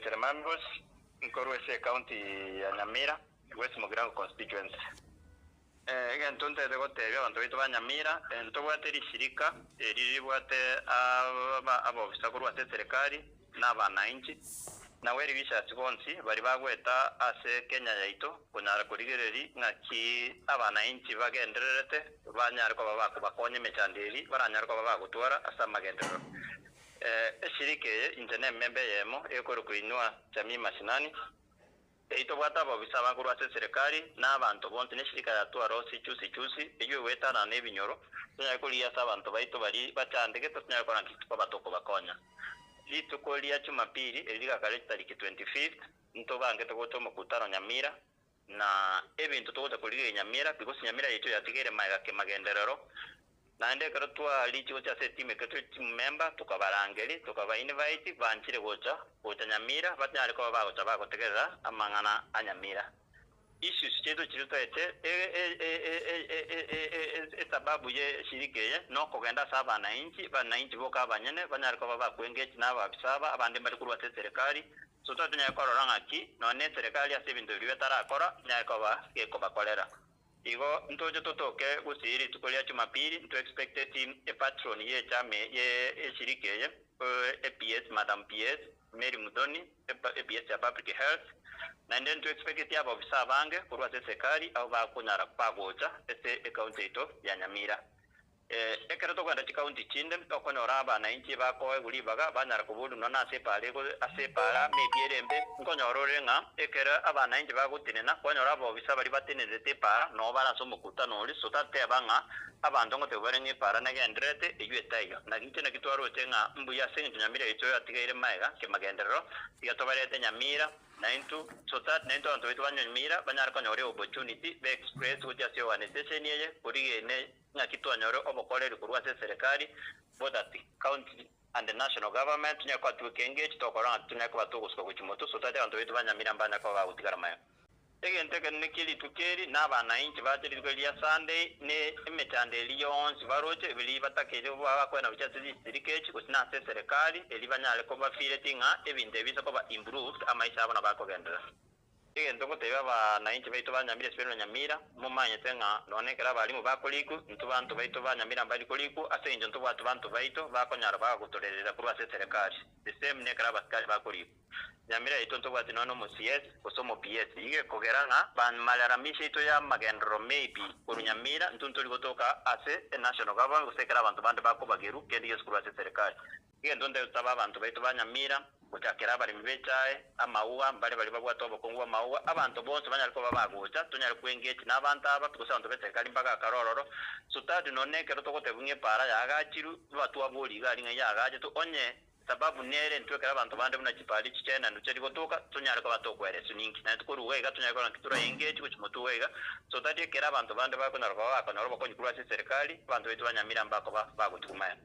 Cheremami Migos, nkorwa ase ecounty ya Nyamira, West Mugirango constituency. Egento ntagete gotebia abanto baito ba Nyamira, ntobwate rishirika eri ribwate abofisa korwa ase eserekari na abanainchi, na well wishers bonsi baria bagoeta ase Kenya yaito konyara korigereria ng'aki abanainchi bagendererete banyare koba bakobakonya emechando eri baranyare koba bagotwara ase amagenderero. Eshirika eye inche nememba eyemo ekorokwa Inua Jamii Mashinani. Eyio tobwate ababisa aba korwa ase eserekari, na abanto bonsi, na eshirika ya Twarosi Chusi Chusi, eyio egoetanana nebinyoro, tonyare korigia ase abanto baito baria bachandegete, tonyare korora nki tokoba tokobakonya. Rituko ria Jumapili, eri rigakare chitariki 25th, ntobangete gocha omokutano Nyamira, na ebinto togocha korigereria Nyamira, because Nyamira yaito yatigaire magega kemagenderero, Naende ekero twarichie gochia ase etimu ekero tore team member tokabarangeria, tokaba invite banchire gocha, gocha Nyamira banyare koba bagocha bagotegerera amang'ana a Nyamira. Issues chiaito chiria toete esababu ye eshirika eye nokogenda ase abanainchi, abanainchi boka abanyene banyare koba bakwe engage na abafisa aba, abande mbare korwa ase eserekari, so totonyare korora ng'aki nonye na eserekari ase ebinto biria batarakora enyare koba gekobakorera. Igo ntoche totoke gusii rituko ria Jumapili, nto expecteti e patron ye echama ye eshirika eye, e PS Madam PS Mary Muthoni, e PS ya Public Health, naende nto expecteti abaofisa abange korwa ase eserikali abwo bakonyara bagocha ase ecounty yaito ya Nyamira. Ekero tokogenda chikaunti chinde, okonyora abanainchi bakoegwa ribaga banyara koborunwa nase epaara ego ase epaara maybe ere embe, nkonyora ore ng'a ekero abanainchi bagotenena, kwanyora abobisa baria batenerete epaara noo bare ase omokutano oria, so tateba ng'a abanto ngotebwa bare ng'a epaara negendererete, eyio etaiyo. Naki inche naki twaroche ng'a mbuya ase eng'encho Nyamira yaito yatigaire magega kemagenderero, tiga tobarete Nyamira, Naintwe so that naintwe abanto baito ba Nyamira banyare konyora eopportunity be express gochia ase organization eye korigene Ng'aki twanyore obokoreri korwa ase eserekari, both at county and the national government, tonyare koba tweka engech tokora ng'a tonyare koba togosuka gochia motwe, so that abanto baito ba Nyamira mbanyare koba bagotigara magega. Egento ekenene kie rituko eri, na abanainchi bache rituko eri ria Sunday, ne emechando eria yonsi baroche, ebi batakeire bakwena gochia ase chisirika echi, gose na ase eserekari, erio banyare koba feeleti ng'a ebinto ebi biise koba improved, amaisha abo nabo akogenderera. Egento ngotebia abanainchi baito ba Nyamira Esibero na Nyamira, momanyete ng'a nonya ekero abalimu bakorikwa, intwe banto baito ba Nyamira mbari korikwa, ase engencho ntobwate banto baito bakonyara bagagotorerera korwa ase eserekari. The same nekero abasikari bakorikwa. Nyamira yaito ntobwati nonya omo CS gose omo PS. Igo ekogera ng'a malalamisho aito ya amagenderero maybe korwa Nyamira intwe ntori gotoka ase e national government gose ekero abanto bande bakobagerwa kende gionsi korwa ase eserekari. Egento ntagotaba abanto baito ba Nyamira, gochakera abaremi b'echae, amauga, mbare baria babwate obokongu bw'amauga, abanto bonsi banyare koba bagocha, tonyare koengage nabanto aba, gose abanto b'eserikari mbagakare ororo, so that nonya nekero togotebwa ng'a epaara yaagachirwe, batwaborie iga aria ng'a yaagachetwe, onye sababu nere intwe ekero abanto bande buna chipaara echi chiaenanwa chiari gotoka, tonyare koba tokoereswa ninki. Naende tokorwa iga iga tonyare korora nki tora engage gochia motwe iga iga, so that ekero abanto bande bakonyara koba bakonyora obokonyi korwa ase eserikari, abanto baito ba Nyamira mbakoba bagotigwa magega.